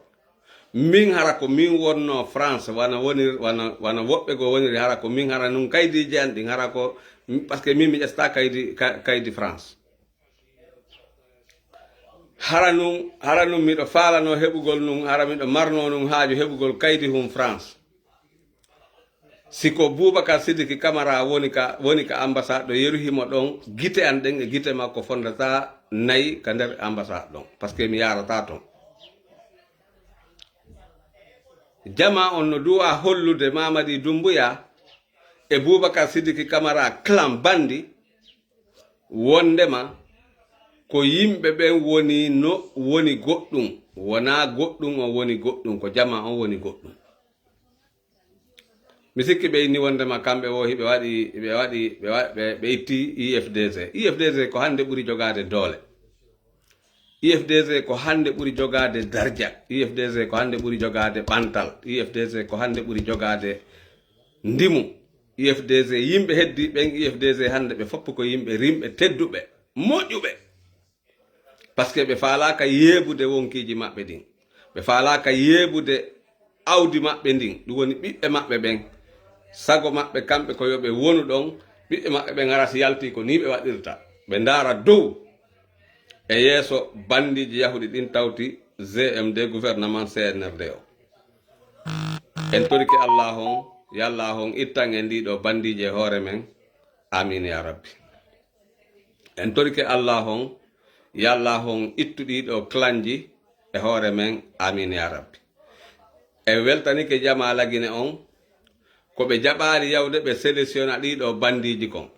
Min hara ko min wonno France, wano wonir-, wano, wano woɓɓe goo woniri, hara ko min hara nun kaydiiji an ɗin, hara ko, parce que min mi ƴestaa kaydi, ka-, kaydi France. Hara nun, hara nun miɗo faalano heɓugol nun, hara miɗo marno nun haaju heɓugol kaydi hun France. Si ko Boubacar Sidiki Camara woni ka, woni ka ambassade ɗo, yeru himo ɗon, gite an ɗen e gite makko fondata nayi ka nder ambassade ɗon, parce que mi yaarataa ton. Jamaa on no duwaa hollude Mamadi Doumbouya e Boubacar Sidiki Camara clan bandi, wondema ko yimɓe ɓen woni no woni goɗɗun, wonaa goɗɗun on woni goɗɗun, ko jamaa on woni goɗɗun. Mi sikki ɓe inni wondema kamɓe woo hiɓe waɗi, ɓe waɗi, ɓe wa-, ɓe, ɓe itti I F D G. I F D G ko hannde ɓuri jogaade doole. I F D G ko hannde ɓuri jogaade darja. I F D G ko hannde ɓuri jogaade ɓantal. I F D G ko hannde ɓuri jogaade ndimu. I F D G, yimɓe heddi ɓen I F D G hannde ɓe fof ko yimɓe rimɓe, tedduɓe, moƴƴuɓe. Parce que ɓe faalaaka yeebude wonkiiji maɓɓe ɗin. Ɓe faalaaka yeebude awdi maɓɓe ndin, ɗun woni ɓiɓɓe maɓɓe ɓen. Sago maɓɓe kamɓe ko yo ɓe wonu ɗon, ɓiɓɓe maɓɓe ɓen hara si yaltii ko nii ɓe waɗirta. Ɓe ndaara dow e yeeso bandiiji yahuɗi ɗin tawti G M D gouvernement C N R D o. En torike Allaahu on, yo Allaahu on ittan en ɗii ɗoo bandiiji e hoore men. Aamiin yaa Rabbi. En torike Allaahu on, yo Allaahu on ittu ɗii ɗoo clanji e hoore men. Aamiin yaa Rabbi. En weltanike jamaa Lagine on, ko ɓe jaɓaali yahude ɓe sélectionna ɗii ɗoo bandiiji kon.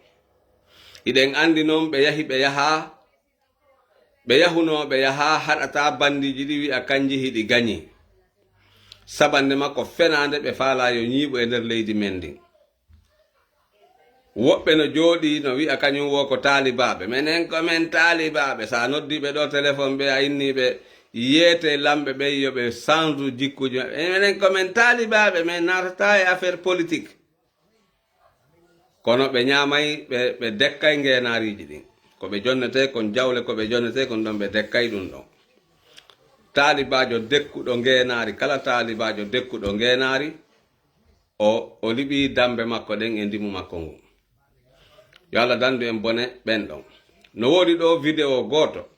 Hiɗen anndi non ɓe yahi ɓe yahaa, ɓe yahunoo ɓe yahaa, haɗataa bandiiji ɗin wi'a kanji hiɗi gañi. Sabannde makko fenaande ɓe faalaa yo ñiiɓu e nder leydi men ndin. Woɓɓe no jooɗii no wi'a kañun woo ko taalibaaɓe. Menen ko men taalibaaɓe. Si a noddii ɓe ɗoo telefon ɓe, a innii ɓe yeetee lamɓe ɓen yo ɓe sandu jikkuuji maɓɓe. Menen ko men taalibaaɓe, men naatataa e affaire politique. Kono ɓe ñaamay, ɓe, ɓe dekkay ngeenaariiji ɗin. Ko ɓe jonnetee kon jawle, ko ɓe jonnetee kon ɗon, ɓe dekkay ɗun ɗon. Taalibaajo dekkuɗo ngeenaari, kala taalibaajo dekkuɗo ngeenaari, o, o liɓii dambe makko ɗen e ndimu makko ngun. Yo Alla dandu en bone ɓen ɗon. No woodi ɗoo video gooto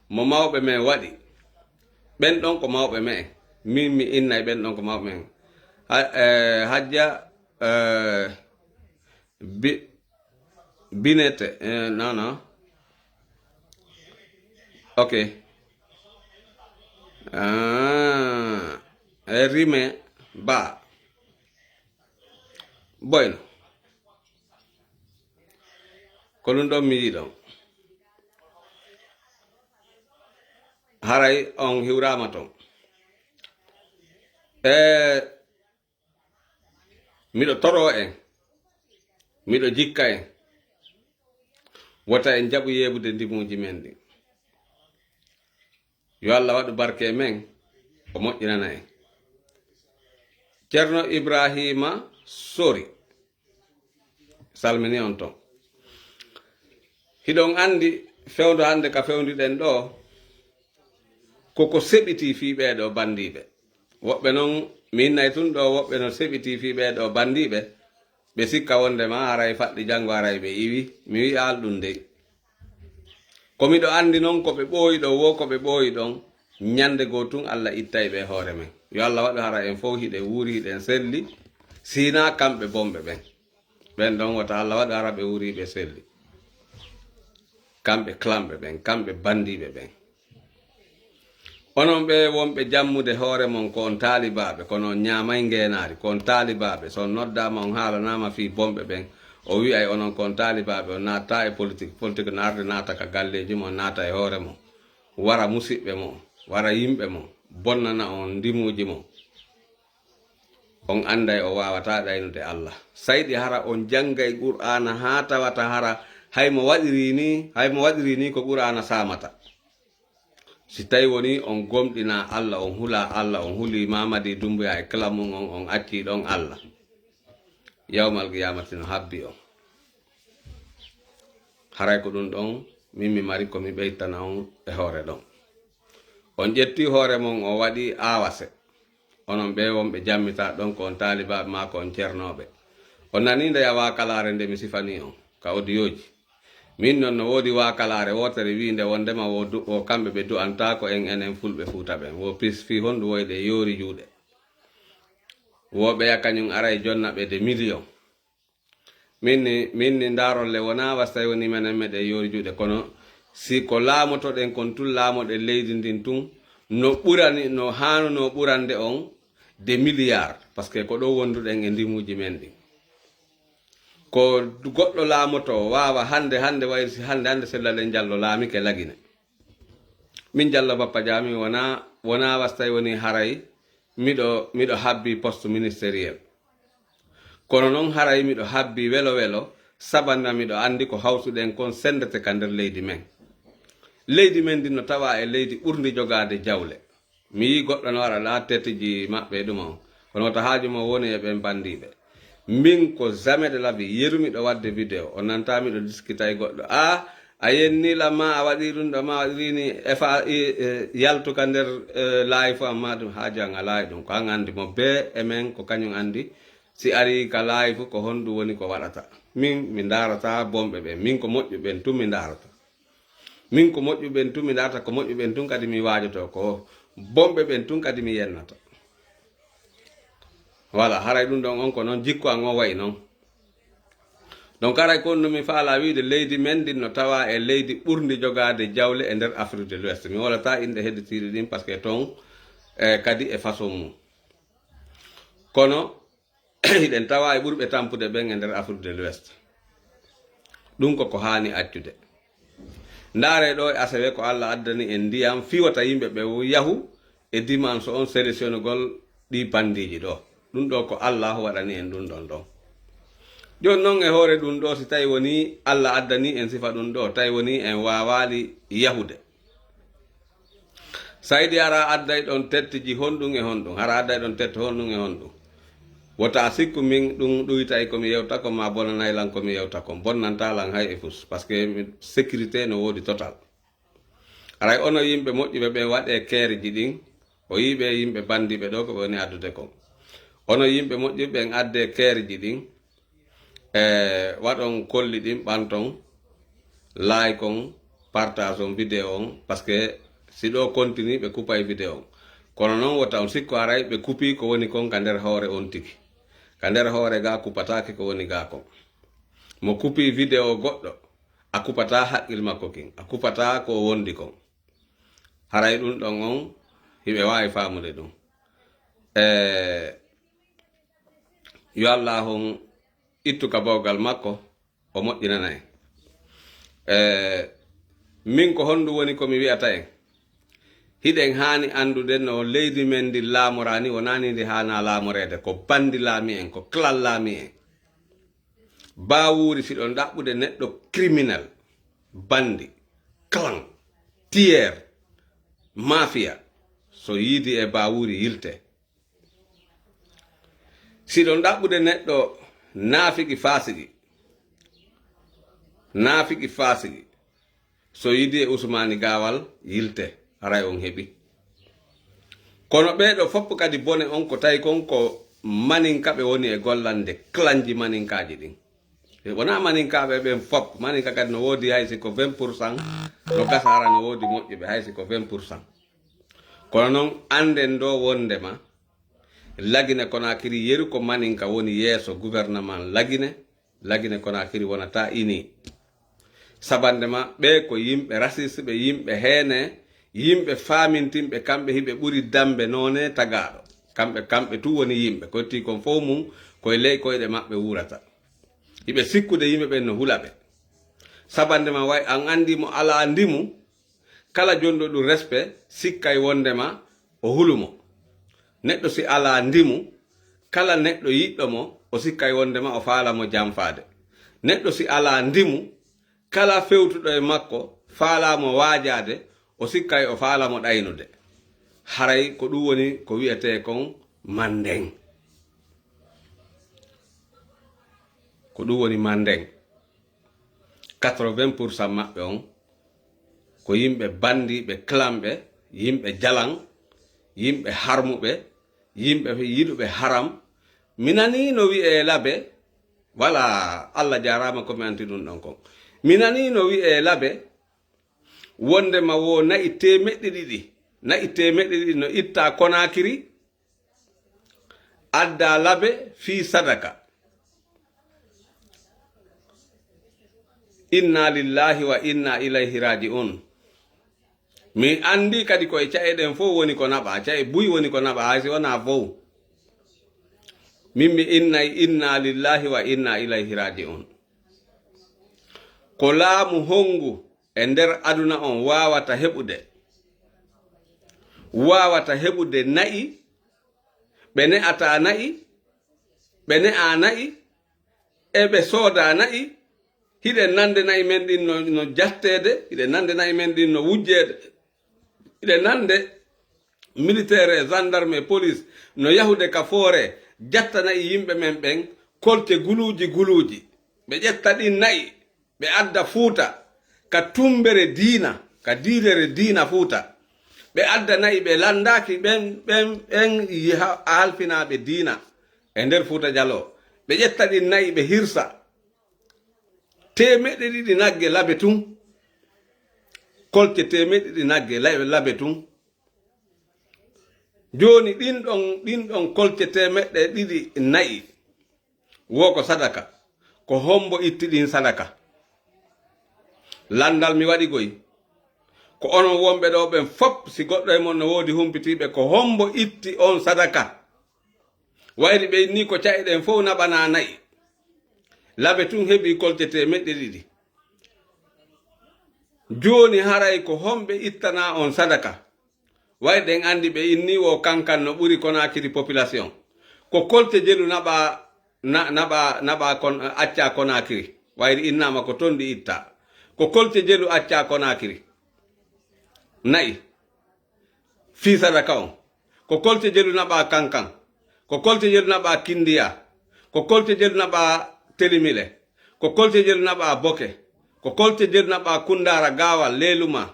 mo mawɓe men waɗi. Ɓen ɗon ko mawɓe men. Min mi innay ɓen ɗon ko mawɓe men. Ha-, eh, Hajja, eh, Bi-, Binete, eh, non, non. Ok. Ah, eh, Rime Ba. Boyno. Ko ɗun ɗon mi yiɗi ɗon. Haray on hiwraama ton. Eh, Miɗo toroo en, miɗo jikka en, wota en jaɓu yeebude ndimuuji men ɗin. Yo Alla waɗu barke e men, o moƴƴinana en. Ceerno Ibraahiima Sori, salmini on ton. Hiɗon anndi fewndo hannde ka fewndiɗen ɗoo, Ko ko seɓitii fii ɓee ɗoo banndiiɓe. Woɓɓe non, mi innay tun ɗoo, woɓɓe no seɓitii fii ɓee ɗoo banndiiɓe, ɓe sikka wonndema haray faɗɗi janngo haray ɓe iwi. Mi wi'aali ɗun dey. Ko miɗo anndi non ko ɓe ɓooyi ɗon, wo ko ɓe ɓooyi ɗon, ñannde goo tun Alla ittay ɓe e hoore men. Yo Alla waɗu hara en fow hiɗen wuuri, hiɗen selli, si hinaa kamɓe bonɓe ɓen. Ɓen ɗon wota Alla waɗu hara ɓe wuuri ɓe selli. Kamɓe klanɓe ɓen, kamɓe banndiiɓe ɓen. Onon ɓee wonɓe jammude hoore mon ko on taalibaaɓe, kono on ñaamay ngeenaari, ko on taalibaaɓe. So on noddaama, on haalanaama fii bonɓe ɓen, o wi'ay onon ko on taalibaaɓe, on naatataa e politik. Politik no arde naata ka galleeji mon, naata e hoore mon, wara musiɓɓe mon, wara yimɓe mon, bonnana on ndimuuji mon. On anday o waawataa ɗaynude Alla. Sayɗi hara on janngay Qur'aana haa tawata hara hay mo waɗirii nii, hay mo waɗirii nii ko Qur'aana saamata. Si tawi wonii on gomɗinaa Alla, on hulaa Alla, on hulii Mamadi Dumbuya e kala mun on, on accii ɗon Alla, yawmal qiyaamati no habbi on. Haray ko ɗun ɗon min mi mari ko mi ɓeytana on e hoore ɗon. On ƴettii hoore mon, on waɗii aawase. Onon ɓee wonɓe jammitaa ɗon ko on taalibaaɓe maa ko on cernooɓe. On nanii nde ya waakalaare nde mi sifanii on ka odiyooji. Min non no woodi waakalaare wootere wiinde wondema wo du-, wo kamɓe ɓe du'antaako en enen fulɓe Fuuta ɓen. Wo pis fii honɗun woyɗe yoori juuɗe. Wo ɓeya kañun aray jonna ɓe de miliyon. Min ni, min ni ndaaron le wonaa wasta woni menen meɗen yoori juuɗe, kono si ko laamotoɗen kon tun laamoɗen leydi ndin tun, no ɓurani, no haanunoo ɓurande on de miliyaar, parce que ko ɗoo wonduɗen e ndimuuji men ɗin. Ko goɗɗo laamotoo waawa hannde, hannde wayri si hannde, hannde Sellalen Jallo laamike Lagine. Min Jallo Bappa Jaa, min wonaa, wonaa wasta woni haray miɗo, miɗo habbii poste ministériel. Kono non haray miɗo habbii welo welo, sabanna miɗo anndi ko hawtuɗen kon senndete ka nder leydi men. Leydi men ndin no tawaa e leydi ɓurndi jogaade jawle. Mi yi'i goɗɗo no waɗa la tetteji maɓɓe e ɗuma on. Kono wota haaju mon woni e ɓen banndiiɓe. Min ko jamais de la vie, yeru miɗo waɗde vidéo, o nanta miɗo diskita e goɗɗo. A, a yenni la ma a waɗi ɗun ɗo, ma a waɗi ni, e fa, i, e, yaltu ka nder, e, live am ma ɗun, haaju an alaa e ɗun. Ko an anndi mo bee e men, ko kañun anndi. Si ari ka live, ko honɗun woni ko waɗata. Min, mi ndaarata bonɓe ɓen. Min ko moƴƴuɓe ɓen tun mi ndaarata. Min ko moƴƴuɓe ɓen tun mi ndaarata, ko moƴƴuɓe ɓen tun kadi mi waajotoo, ko bonɓe ɓen tun kadi mi yennata. Voilà, haray ɗun ɗon on ko non jikku an on wa'i non. Donc haray ko honɗun mi faalaa wi'ude, leydi men ndin no tawaa e leydi ɓurndi jogaade jawle e nder Afrique de l'Ouest. Mi hoolataa inɗe hedditiiɗi ɗin, parce que ton, eh, kadi e façon mum. Kono hiɗen tawaa e ɓurɓe tampude ɓen e nder Afrique de l'Ouest. Ɗun ko ko haani accude. Ndaaree ɗoo e asewe ko Alla addani en ndiyam fii wota yimɓe ɓe yahu e dimanche on sélectionnugol ɗii banndiiji ɗoo. Ɗun ɗoo ko Allaahu waɗani en ɗun ɗon ɗon. Jooni non e hoore ɗun ɗoo, si tawi wonii Alla addanii en sifa ɗun ɗoo, tawi wonii en waawaali yahude. Saydi, hara adday ɗon tettiji honɗun e honɗun, hara adday ɗon tette honɗun e honɗun. Wota sikku min ɗun ɗuytay ko mi yewta kon, maa bonanay lan ko mi yewta kon, bonnantaa lan hay e fus, parce que mi, sécurité no woodi total. Haray onon yimɓe moƴƴuɓe ɓen, waɗee keeriji ɗin, o yi'i ɓee yimɓe banndiiɓe ɗoo ko ɓe woni addude kon. Onon yimɓe moƴƴuɓe ɓen, addee keeriji ɗin, e waɗon kolli ɗin, ɓanton, like on, partage on vidéo on, parce que si ɗoo continue ɓe kupay vidéo on. Kono non wota on sikku haray ɓe kupii ko woni kon ka nder hoore on tigi. Ka nder hoore gaa kupataake ko woni gaa kon. Mo kupii vidéo goɗɗo, a kupataa haqqil makko kin, a kupataa ko o wondi kon. Haray ɗun ɗon on, hiɓe waawi faamude ɗun. E, yo Allaahu on ittu ka bawgal makko, o moƴƴinana en. E, min ko honɗun woni ko mi wi'ata en? Hiɗen haani anndude no leydi men ndin laamoraa nii, wonaa nii ndi haanaa laamoreede. Ko banndi laamii en, ko clan laamii en. Baawuuri, si ɗon ɗaɓɓude neɗɗo criminel, banndi, clan, tiyeer, mafia, so yiidii e Baawuuri, yilte. Si ɗon ɗaɓɓude neɗɗo naafiki faasiki, naafiki faasiki, so yiidii e Usmaani Gaawal, yilte, haray on heɓi. Kono ɓee ɗoo fof kadi bone on ko tawi kon ko maninkaɓe woni e gollande clanji maninkaaji ɗin. E wonaa maninkaaɓe ɓen fof, maninka kadi no woodi hay si ko vingt pour cent, no gasa hara no woodi moƴƴuɓe hay si ko vingt pour cent. Kono non annden ɗoo wonndema Lagine Konaakiri yeru ko maninka woni yeeso gouvernement Lagine, Lagine Konaakiri wonataa ini. Sabannde ma, ɓee ko yimɓe raciste, ɓe yimɓe heene, yimɓe faamintinɓe, kamɓe hiɓe ɓuri dammbe noone tagaaɗo. Kamɓe, kamɓe tun woni yimɓe, ko tii kon fow mum, ko e ley koyɗe maɓɓe wuurata. Hiɓe sikkude yimɓe ɓen no hula ɓe. Sabannde ma, way an anndi mo alaa ndimu, kala jonɗo ɗum respect sikkay wonndema o hulu mo. Neɗɗo si alaa ndimu, kala neɗɗo yiɗɗo mo, o sikkay wonndema o faala mo janfaade. Neɗɗo si alaa ndimu, kala fewtuɗo e makko faalaa mo waajaade, o sikkay o faala mo ɗaynude. Haray ko ɗum woni ko wi'etee kon manden. Ko ɗum woni manden. Quatre-vingts pour cent maɓɓe on ko yimɓe bandiiɓe, clanɓe, yimɓe jalan, yimɓe harmuɓe, yimɓe yiɗuɓe haram. Mi nanii no wi'ee labe, wala, Allah jaaraama ko mi anti ɗum ɗon kon. Mi nanii no wi'ee labe, wonndema wo na'i teemeɗɗe ɗiɗi, na'i teemeɗɗe ɗiɗi no ittaa Konaakiri, addaa labe fii sadaka. Inna lillahi wa inna ilayhi raji'un. Mi anndi kadi ko e ca'e ɗen fow woni ko naɓaa, ca'e buy woni ko naɓaa, hay si wonaa fow. Min mi innay inna lillahi wa inna ilayhi raji'un. Ko laamu hongu e nder aduna on waawata heɓude, waawata heɓude na'i, ɓe ne'ataa na'i, ɓe ne'aa na'i, e ɓe soodaa na'i, hiɗen nande na'i men ɗin no, no jatteede, hiɗen nande na'i men ɗin no wujjeede, hiɗen nande militaire e gendarme e police no yahude ka foore, jatta na'i yimɓe men ɓen, kolte guluuji guluuji. Ɓe ƴetta ɗin na'i, ɓe adda Fuuta, ka tumbere diina, ka diidere diina Fuuta. Ɓe adda na'i, ɓe landaaki ɓen, ɓen, ɓen yiha-, halfinaaɓe diina e nder Fuuta Jaloo. Ɓe ƴetta ɗin na'i, ɓe hirsa. Teemeɗɗe ɗiɗi nagge labe tun. Kolte teemeɗɗe ɗiɗi nagge la-, labe tun. Jooni ɗin ɗon, ɗin ɗon kolte teemeɗɗe ɗiɗi na'i. Wo ko sadaka. Ko hombo itti ɗin sadaka? Landal mi waɗi goy. Ko onon wonɓe ɗoo ɓen fop, si goɗɗo e mon no woodi humpitiiɓe, ko hombo itti on sadaka? Wayri ɓe inni ko ca'e ɗen fow naɓanaa na'i. Labe tun heɓi kolte teemeɗɗe ɗiɗi. Jooni haray ko homɓe ittanaa on sadaka? Wayri ɗen anndi ɓe inni wo Kankan no ɓuri Konaakiri population. Ko kolte jelu naɓaa, na-, naɓaa, naɓaa kon, accaa Konaakiri? Wayri innaama ko ton ɗi ittaa. Ko kolte jelu accaa Konaakiri? Na'i. Fii sadaka on. Ko kolte jelu naɓaa Kankan? Ko kolte jelu naɓaa Kindiya? Ko kolte jelu naɓaa Telimile? Ko kolte jelu naɓaa Boke? Ko kolte jelu naɓaa Kundaara Gaawal, Leeluma?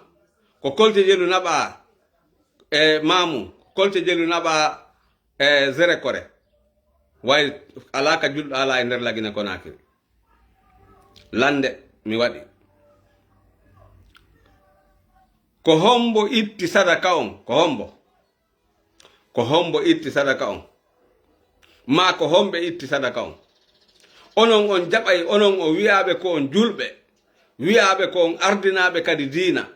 Ko kolte jelu naɓaa, e, Maamu? Ko kolte jelu naɓaa, e, Zerekore? Way alaa ka julɗo alaa e nder Lagine Konaakiri. Lande mi waɗi. Ko hombo itti sadaka on? Ko hombo? Ko hombo itti sadaka on? Maa ko homɓe itti sadaka on? Onon on jaɓay, onon on wi'aaɓe ko on julɓe, wi'aaɓe ko on ardinaaɓe kadi diina.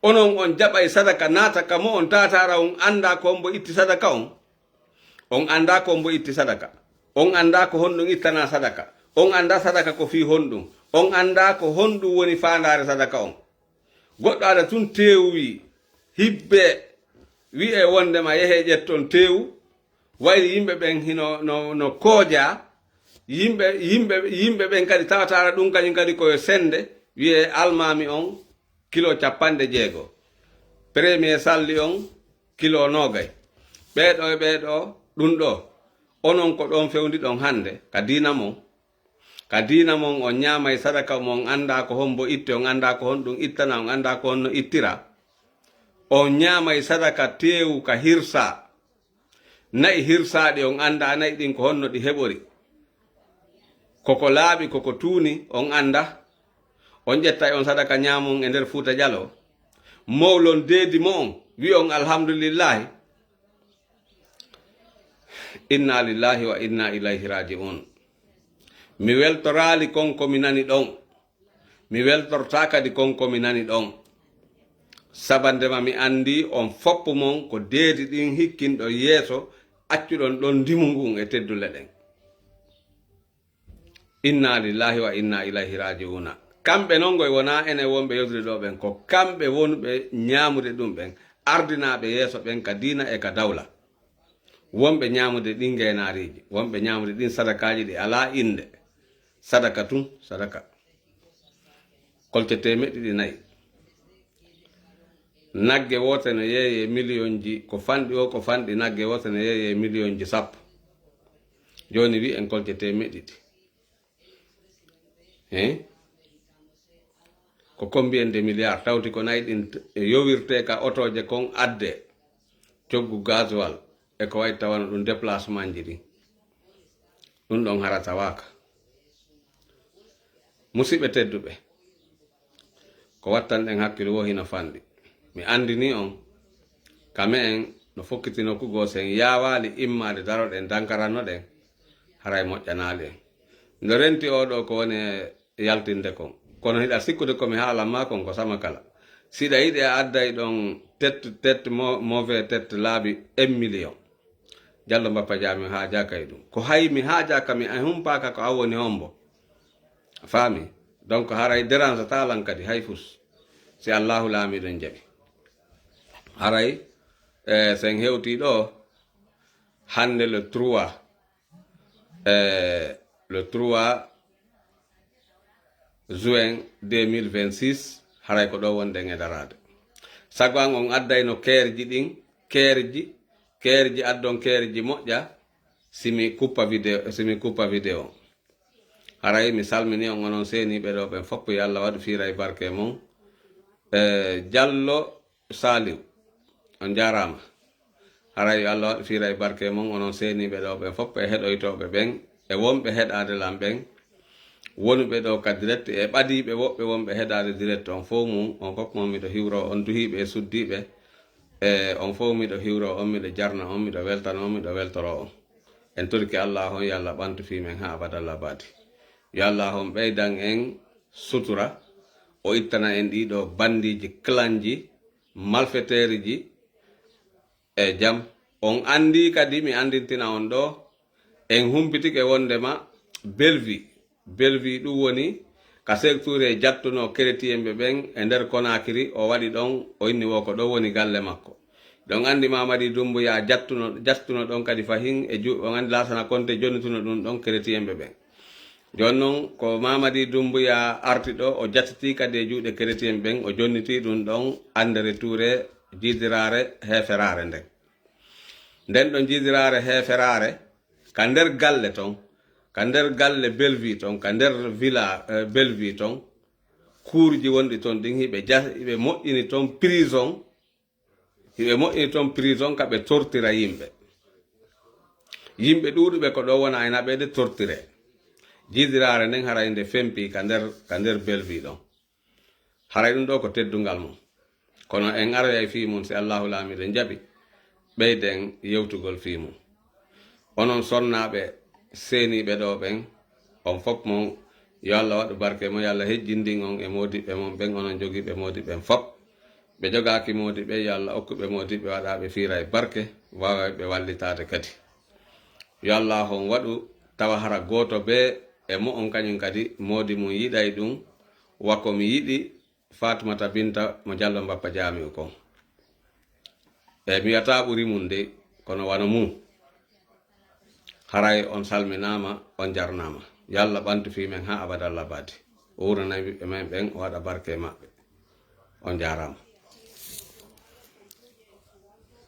Onon on jaɓay sadaka naata ka mo'on taataara, on anndaa ko hombo itti sadaka on? On anndaa ko hombo itti sadaka. On anndaa ko honɗun ittanaa sadaka. On anndaa sadaka ko fii honɗun. On anndaa ko honɗun woni faandaare sadaka on. Goɗɗo ada tun teewu wi'i, hibbe wi'e wondema yehee ƴetton teewu, wayri yimɓe ɓen hino, no, no koojaa. Yimɓe, yimɓe, yimɓe ɓen kadi tawataara ɗun kañun kadi ko yo sende, wi'e almaami on kilo cappanɗe jeego, premier salli on kilo noogay. Ɓee ɗoo e ɓee ɗoo, ɗun ɗoo, onon ko ɗon fewndi ɗon hande ka diina mon. Ka diina mon, on ñaamay sadaka mon, on anndaa ko hombo itti, on anndaa ko honɗun ittana, on anndaa ko honno ittira. On ñaamay sadaka teewu ka hirsaa. Na'i hirsaaɗi on anndaa na'i ɗin ko honno ɗi heɓori. Koko laaɓi, koko tuuni, on anndaa. On ƴettay on sadaka ñaamon e nder Fuuta Jaloo. Mowlon deedi mo'on, wi'on alhamdulillahi. Inna lillahi wa inna ilayhi raji'un. Mi weltoraali kon ko mi nani ɗon. Mi weltortaa kadi kon ko mi nani ɗon. Sabandema mi anndi on foppu mon ko deedi ɗin hikkinɗon yeeso, accuɗon ɗon ndimu ngun e teddule ɗen. Inna lillahi wa inna ilayhi raji'una. Kamɓe non ngoy wonaa enen wonɓe yewtude ɗoo ɓen, ko kamɓe wonuɓe ñaamude ɗum ɓen, ardinaaɓe yeeso ɓen ka diina e ka dawla. Wonɓe ñaamude ɗin ngeenaariiji, wonɓe ñaamude ɗin sadakaaji ɗi alaa innde. Sadaka tun, sadaka. Kolte teemeɗɗe ɗiɗi nayi. Nagge woote no yeeyee miliyonji, ko fanɗi o, ko fanɗi, nagge woote no yeeyee miliyonji sappo. Jooni wi'en kolte teemeɗɗe ɗiɗi. Hein? Ko combien de milliards? Tawti ko nayi ɗin t-, yowirtee ka otooje kon addee. Coggu gasoil e ko wayi tawano ɗum déplacement ji ɗin. Ɗum ɗon hara tawaaka. Musidɓe tedduɓe, ko wattanɗen hakkil wo hino fanɗi. Mi anndini on, ka me'en no fokkiti nokku goo, si en yaawaali immaade daroɗen dankarannoɗen, haray moƴƴanaali en. No renti oo ɗoo ko woni e yaltinde kon. Kono hiɗa sikkude ko mi haalan maa kon ko sama kala. Si hiɗa yiɗi a adday ɗon tête, tête mo-, mauvais tête laabi un million. Jallo Mbappa Jaami haajaaka e ɗum. Ko hay mi haajaaka mi humpaaka ko an woni hombo. A faami? Donc haray dérange taa lan kadi hay fus. Si Allahu laamiiɗo jaɓi. Haray, eh, sen hewtii ɗoo hannde le trois. Eh, le trois juin deux mille vingt-six, haray ko ɗoo wonɗen e daraade. Sago an on addayno keerji ɗin, keerji, keerji addon keerji moƴƴa, si mi kuppa vidéo, si mi kuppa vidéo. Haray mi salmini on onon seeniiɓe ɗoo ɓen fof, yo Allah waɗu fiira e barke mon. Eh, Jallo Saliw, on jaaraama. Haray yo Allah waɗu fiira e barke mon, onon seeniiɓe ɗoo ɓen fof, e heɗoytooɓe ɓen, e wonɓe heɗaade lan ɓen, wonuɓe ɗoo ka direct, e ɓadiiɓe woɓɓe wonɓe heɗaade direct on fof mum, on fof mon miɗo hiwroo on, duhiiɓe e suddiiɓe, e on fof miɗo hiwroo on, miɗo jarna on, miɗo weltana on, miɗo weltoroo on. En torike Allah on, yo Allah ɓantu fii men haa abadal abadi. Yo Allah on ɓeydan en sutura, o ittana en ɗii ɗoo bandiiji, klanji, malfeteeriji e jam. On anndii kadi, mi anndintina on ɗoo, en humpitike wonndema Bellevue, Bellevue ɗum woni ka sektuure jattunoo keretiyemɓe ɓen e nder Konaakiri, o waɗi ɗon, o inni wo ko ɗon woni galle makko. Ɗon anndi Mamadi Dumbuya jattuno, jattuno ɗon kadi fahin e ju-, on anndi Laasana Konte jonnituno ɗum ɗon keretiyemɓe ɓen. Jooni non, ko Mamadi Dumbuya arti ɗo, o jattitii kadi e juuɗe keretiyemɓe ɓen, o jonnitii ɗum ɗon Andere Tuure, jiidiraare heeferaare nden. Nden ɗon jiidiraare heeferaare, ka nder galle ton, ka nder galle Bellevue ton, ka nder villa, eh, Bellevue ton, kuurji wonɗi ton ɗin, hiɓe ja-, hiɓe moƴƴini ton prison, hiɓe moƴƴini ton prison ka ɓe tortira yimɓe. Yimɓe ɗuuɗuɓe ko ɗo wona e naɓeede tortire. Jiidiraare nden haray nde fempi ka nder, ka nder Bellevue ɗon. Haray ɗum ɗo ko teddungal mum. Kono en aroyay fii mum, si Allahu Laamiiɗo jaɓi, ɓeyden yewtugol fii mum. Onon sonnaaɓe seeniiɓe ɗo ɓen, on fof mon, yo Allah waɗu barke mon, yo Allah hejjindin on e moodiɓɓe mon ɓen, onon jogiiɓe moodiɓɓe ɓen fof. Ɓe jogaaki moodiɓɓe, yo Allah okku ɓe moodiɓɓe waɗaaɓe fiira e barke, waawayɓe wallitaade kadi. Yo Allah on waɗu tawa hara gooto bee e mo'on kañum kadi moodi mum yiɗay ɗum, wa ko mi yiɗi Faatumata Binta mo Jallo Mbappa Jaami'u kon. E mi wiyataa ɓuri mum dey, kono wano mum. Haray on salminaama, on jarnaama. Yo Allah ɓantu fii men haa abadal abadi. O wuurana ɓiɓɓe men ɓen, o waɗa barke e maɓɓe. On jaaraama.